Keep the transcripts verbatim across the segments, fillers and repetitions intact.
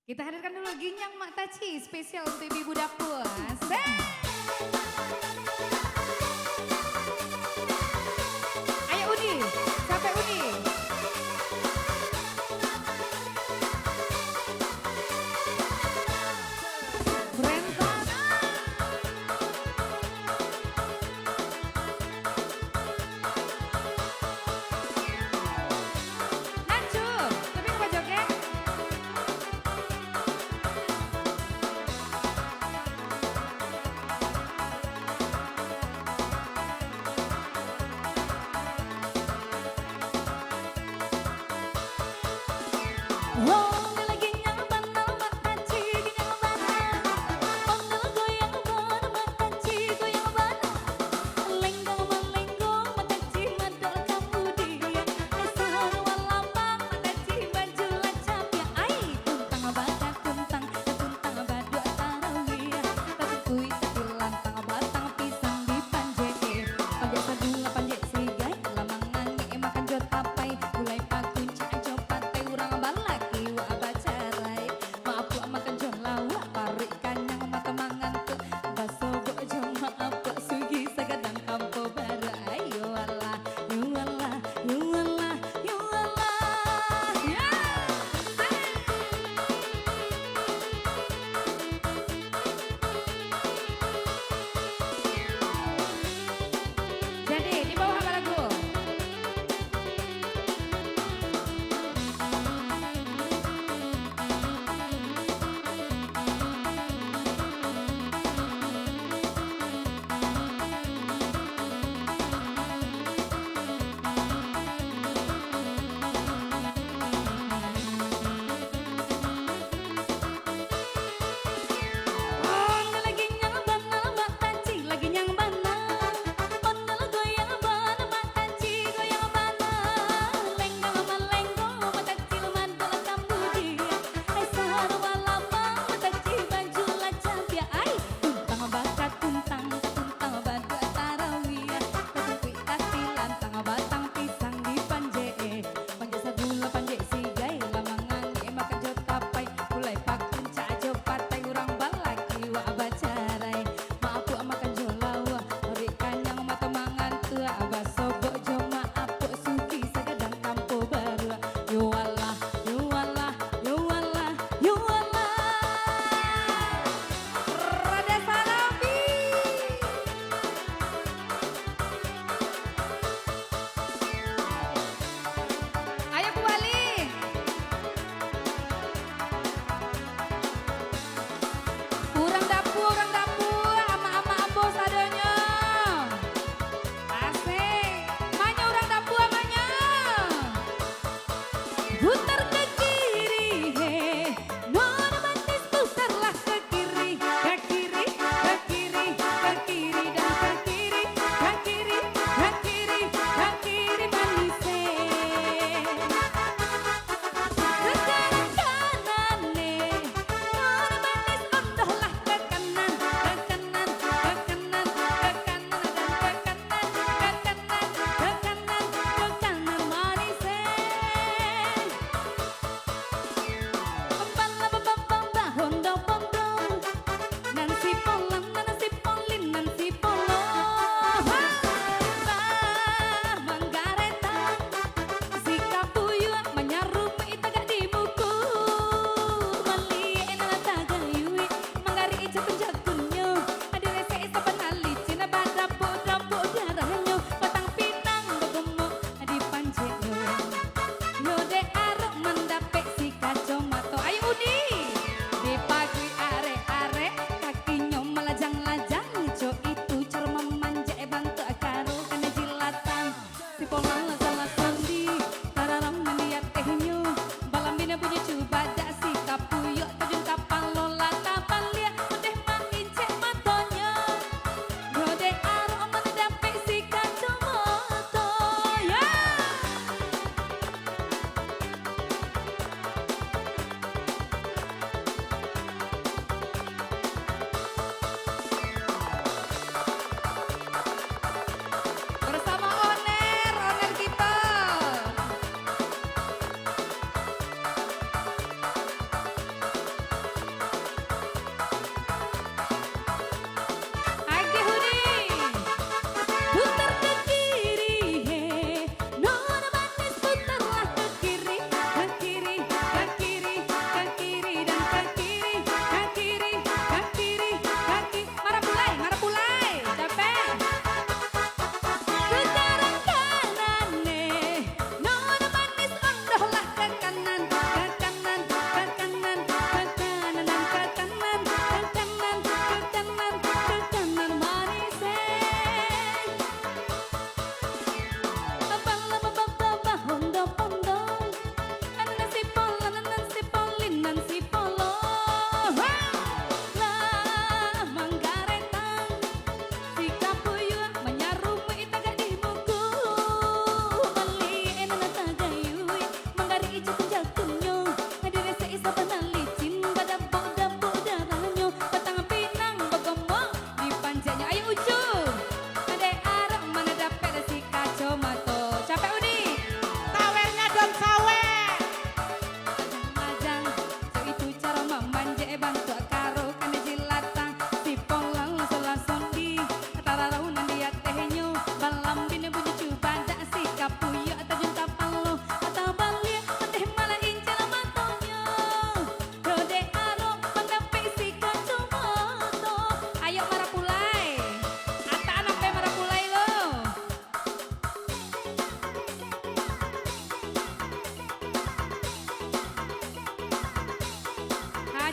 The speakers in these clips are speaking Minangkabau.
Kita hadirkan dulu Ginyang Mak Taci, spesial untuk ibu-ibu dapur. Asik. Ayo Uni, sampai Uni. Keren banget. Nacu, tapi lupa joget. Ondel ginyang bana, Mak Taci ginyang bana. Ondel goyang bana, Mak Taci goyang bana. Lenggang malenggong, Mak Taci madok kamudian. Asa ruang lapang, Mak Taci baju lah cabiak. Ai, tuntang bakakuntang, tuntang baduak tarawiah. Tatungkui tatilang, tang batang pisang dipanjek. Panjek sagu lah panjek sirigai, lah mangangek makan jo tapai. Gulai pakuncak jo patai, urang balaki wak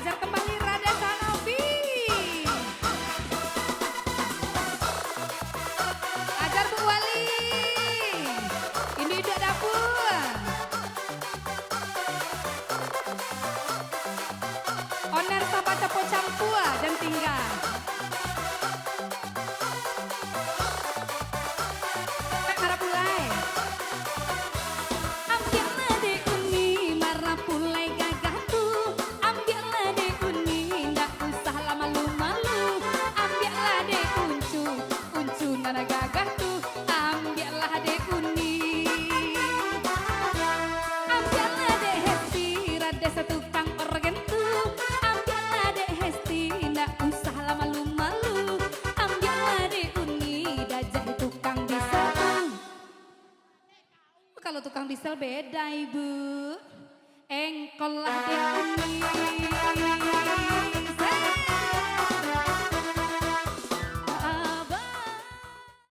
Ajar kembali Raden Hanafi. Ajar Bu Wali. Induak-induak dapua. Oner sampah campua-campua, jan tingga. Marapulai. Ambiaklah dek Uni marapulai gagah tu. Ambiaklah dek Uni, ndak usah lah malu-malu. Ambiaklah dek Uncu, Uncu nan gagah tu. Ambiaklah dek Uni. Ambiaklah dek Hesti, Raden satukang organ tu. Ambiaklah dek Hesti, ndak usah lah malu-malu. Ambiaklah dek Uni, Dajah tukang diesel tu. Kalau tukang diesel beda, Ibu. Engkollah dek Uni.